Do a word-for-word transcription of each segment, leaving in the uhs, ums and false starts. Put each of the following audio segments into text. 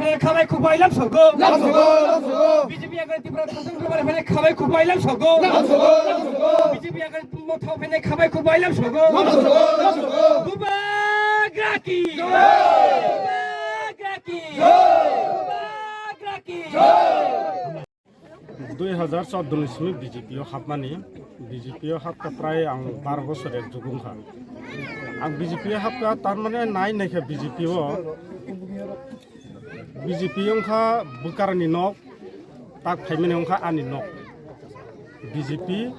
Khabai khukbai lam sogo. Lam sogo, lam sogo. B J P agari Tripura thangthang khumare phene khabai khukbai lam sogo. Lam sogo, lam sogo. B J P agari motha phene khabai khukbai lam sogo. Lam sogo, lam sogo. Bubagra ki. Jai. Bubagra ki. Jai. Bubagra ki. Jai. Dui hazar chordo ni simi B J P o hapmani, B J P o hapkha prai ang bar bosor ek jug wngkha. Ang B J P o hapkha, tar mane nai naikha B J P o, B J P wngkha bwkarni nok, tak phaimani wngkha ani nok. B J P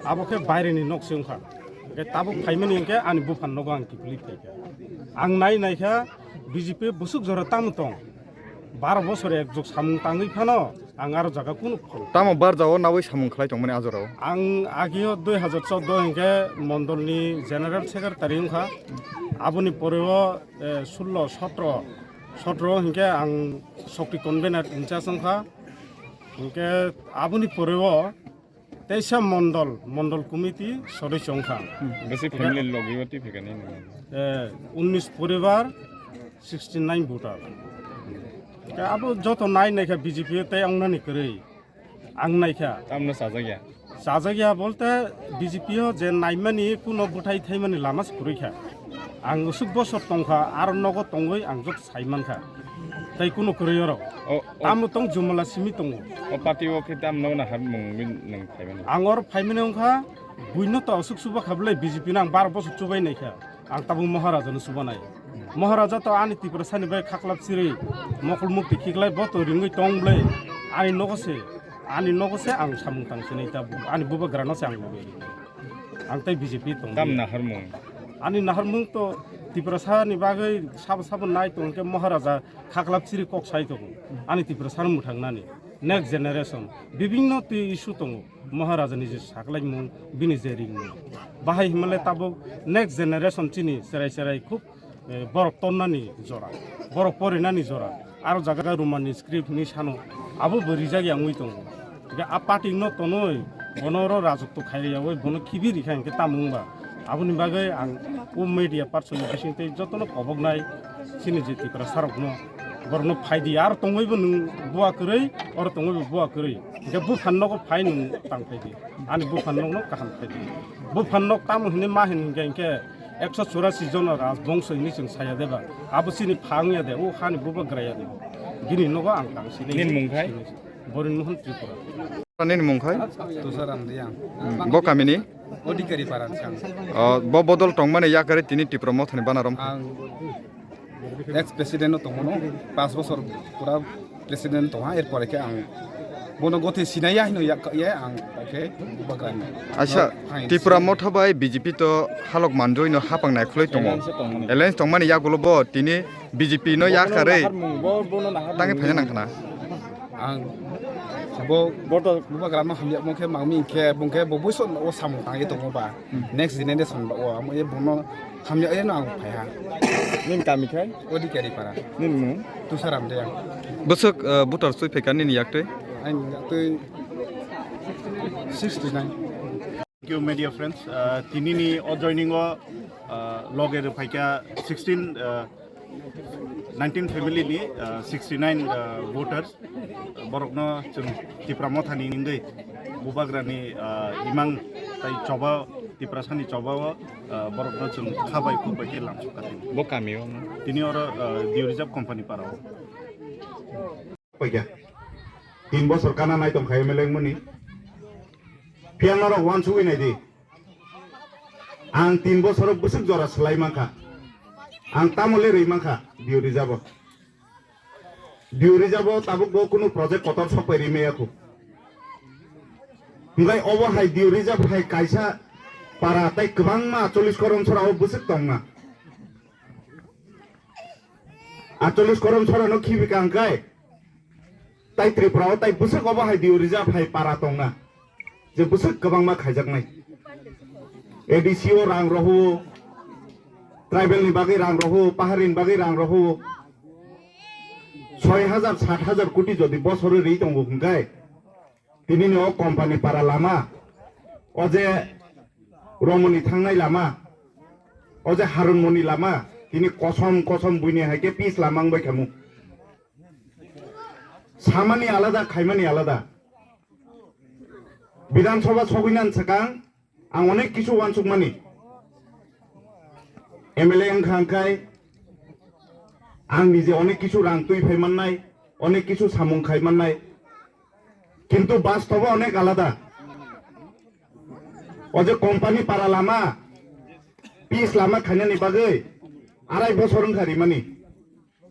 abo khe baireni nok se wngkha. Hingkhe tabuk phaimani hingkhe ani buphan nogo ang kiphilwi phaikha. Ang nai naikha B J P bwswk jora tamo tong. Baro bosor ek jug samung tangwi phano ang aro jaga kunu phano. Tamo barjao nawi samung khlai tongmani a jorao? Ang agio dui hazar chordo hingkhe mondolni general secretary wngkha. Aboni poreo, eh, sullo, sotro, sotro hingkhe ang Shakti convener in charge wngkha. Hingkhe aboni poreo teisa mondol, mondol committee sodosyo wngkha. Hmm, bwswi family logi o twi phaikha nini? Eh, unnish poribar, sixty nine voter. Khe abo joto nai naikha B J P tei wngnani kwrwi. Ang naikha. Tamno sajak ya? Sajak ya bolte B J P o je naimani kuno bwthai thaimani lama se kwrwi kha. Ang usuk bosor tongkha, aro nogo tongwi ang joto sai mankha. Tei kuno kwrwi oro. O, o. Tamo tong jumala simi tongo. O party o khe tamno nahar mung nwng phaimani? Ang oro phaimani wngkha, buino to aswk chuba kha bwle B J P no ang bar bosor chubai naikha. Ang tabuk Maharaja no chubanai. Maharaja to ani Tiprasa ni bai khaklap chirwi mokol mukti khiklai bo to ringwi tong bwle. Ani nogo se, ani nogo se ang samung tang sinai tabuk. Ani bubagra no se ang lobwi rinai. Ang tei B J P tong. Tam naharmung? Ani naharmung to Tiprasa ni bagwi sabo sabo nai tong khe Maharaja khaklap chiri kok sai tongo. Ani Tiprasa no mwthang nani next generation bibinno twi issue tongo. Maharaja ni je saklaimung, bini je ringmung. Bahai himale tabuk next generation chini cherai cherai khub, eh, borok tonnani jora, borok porinani jora. Aro jaga Roman ni script ni sano abo bo rijak yangwi tongo. Hingke a party no tonwi bono oro rajotw khai yawi bono khibi rikha hingke tamo wngba. Aboni bagwi ang o media person ni bising tei jotono koboknai chini je Tiprasa rokno borokno phaidi aro tongwibo nwng bua kwrwi oro tongwibo bua kwrwi hingke buphan nogo phai nwng tang phaidi ani buphan nokno kaham phaidi buphan nok tamo hinwi ma hin hingke hingke ekso churasi jona rajbongso hinwi chwng saya deba abo chini pha wngya de o hani bubagra ya de bini nogo ang tang sinai. Nini mung khai? Borin Mohan Tripura. Nini mung khai? Tusaram Reang. Hmm, bo kamini? Odhikari Paran sang. Oh, bo bodol tongmani yakari tini Tipra Mothani banarom. Ang ex president no tongmano, pas bosor pura president tongha, er pore khe ang bono gothe sinaya hino yak ye ang khe bubagrani. Acha, no, fine. Tipra Motha bai B J P to halok manjoi no hapang nai khulai tongo. Alliance tongmani. Alliance tongmani yagulo bo tini B J P no yakarwi. Bo bono naharmung, bo, bono naharmung. Tangwi phaina nangkhana. Ang bo bubagrano hamya mokhe mangmi khe bungkhe bo buiso o samung tangwi tongo ba. Hmm. Next generation ba o amo e bono hamya eno ang phaiha. Nini kami khai? Odhikari Para. Nini mung? Tusaram Reang. Bwswk, uh, voter swi phaikha nini yaktwi? Ang yaktwi sixty nine. Thank you, media friends. Uh, tinini o joining o, uh, loge rwphaikha sixteen, uh, nineteen family ni, uh, sixty nine, uh, voters. Borokno chwng Tipra Mothani hingwi bubagrani, uh, imang tai choba, Tiprasani choba o, uh, borokno chwng kha bai khuk bai khe lamsukha tini. Bo kami o no? Tini oro, uh, Dew Reserve Company para o. Paikha. Tin bosor kana nai tongkha M L A wngmani. Phiya norok wansugwi naidi. Ang tin bosoro bwswk jora swlai mankha. Ang tamo le rwi mankha Dew Reserve o. Dew Reserve o tabuk bo kunu project kotor sokpai ri maya khu. Hwnkhe obo hai Dew Reserve hai kaisa para tei kwbangma chollish korom sora o bwswk tongna. Atollis korom sorano khibi kangkai. Tai Tripura o tai bwswk obo hai Dew Reserve hai para tongna. Je bwswk kwbangma khaijaknai. A D C o rang rohwo, tribal ni bagwi rang rohwo, pahari ni bagwi rang rohwo. Soi hajar, sat hajar koti jodi bosoro ri tongo hwnkhe, Tinini o company para lama, o je Romoni thangnai lama, o je Harunmoni lama, tini kosom kosom buini hai khe pis lama wngbai khamu. Samani alada, khaimani alada. Bidhan Sabha sogwi nani swkang ang onek kisu uansukmani. M L A wngkha hwnkhe ang nije onek kisu rang twi phai mannai, onek kisu samung khai mannai. Kintu bastobo onek alada. O je company para lama, pitch lama khainani bagwi arai bosor wngkha rimani.